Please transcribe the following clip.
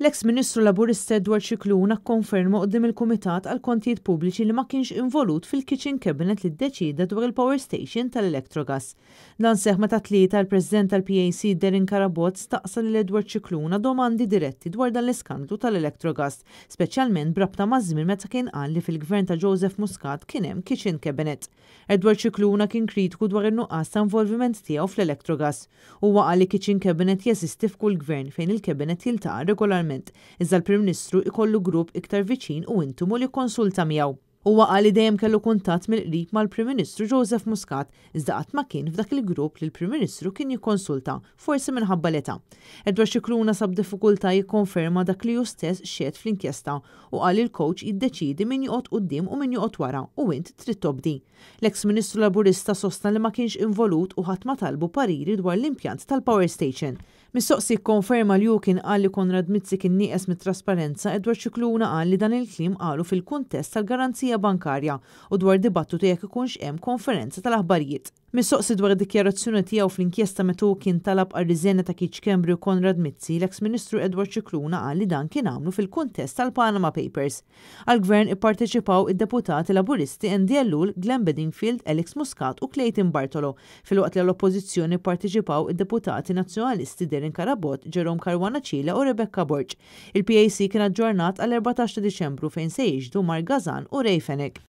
L-eks Ministru Laburista Edward Scicluna kkonferma quddiem il-Kumitat għall-Kontijiet Pubbliċi li ma kienx involut fil-kitchen cabinet li ddeċieda dwar il-power station tal-Electrogas. Dan seħħ meta t-Tlieta l-President tal-PAC Darren Carabott staqsa lil Edward Scicluna domandi diretti dwar dan l-iskandlu tal-Electrogas, speċjalment b'rabta maż-żmien meta kien qal li fil-Gvern ta' Joseph Muscat kien hemm kitchen cabinet. Edward Scicluna kien kritiku dwar in-nuqqas ta' involviment tiegħu fl-Electrogas. Huwa qal li kitchen cabinet jeżisti f'kull gvern fejn il-cabinet jiltaqa' regolarment, iżda l-Prim Ministru jkollu grupp iktar viċin u intimu li jikkonsulta miegħu. Huwa qal li dejjem kellu kuntatt mill-qrib mal-Prim Ministru Joseph Muscat, iżda qatt ma kien f'dak il-grupp li l-Prim Ministru kien jikkonsulta, forsi minħabba l-età. Edward Scicluna sab diffikultà jikkonferma dak li hu stess xehed fl-inkjesta u qal li l-coach jiddeċiedi min joqgħod quddiem u min joqgħod wara u int trid tobdi. L-eks Ministru Laburista sostna li ma kienx involut u ħadd ma talbu pariri dwar l-impjant tal-power station. Mistoqsi jikkonferma li hu kien qal li Konrad Mizzi kien nieqes mit-trasparenza, Edward Scicluna qal li dan il-kliem qalu fil-kuntest tal-garanzija bankarja u dwar dibattitu jekk ikunx hemm konferenza tal-aħbarijiet. Mistoqsi dwar id-dikjarazzjoni tiegħu fl-inkjesta meta hu kien talab għar-riżenja ta' Keith Schembri u Konrad Mizzi, l-eks Ministru Edward Scicluna qal li dan kien għamlu fil-kuntest tal-Panama Papers. Għall-Gvern ipparteċipaw id-Deputati Laburisti Andy Ellul, Glenn Bedingfield, Alex Muscat u Clayton Bartolo, filwaqt li għall-Oppożizzjoni pparteċipaw id-Deputati Nazzjonalisti Darren Carabott, Jerome Caruana Cilia u Rebecca Borg. Il-PAC kien aġġornat għall-14 ta' Diċembru fejn se jixhdu Mark Gasan u Ray Fenech.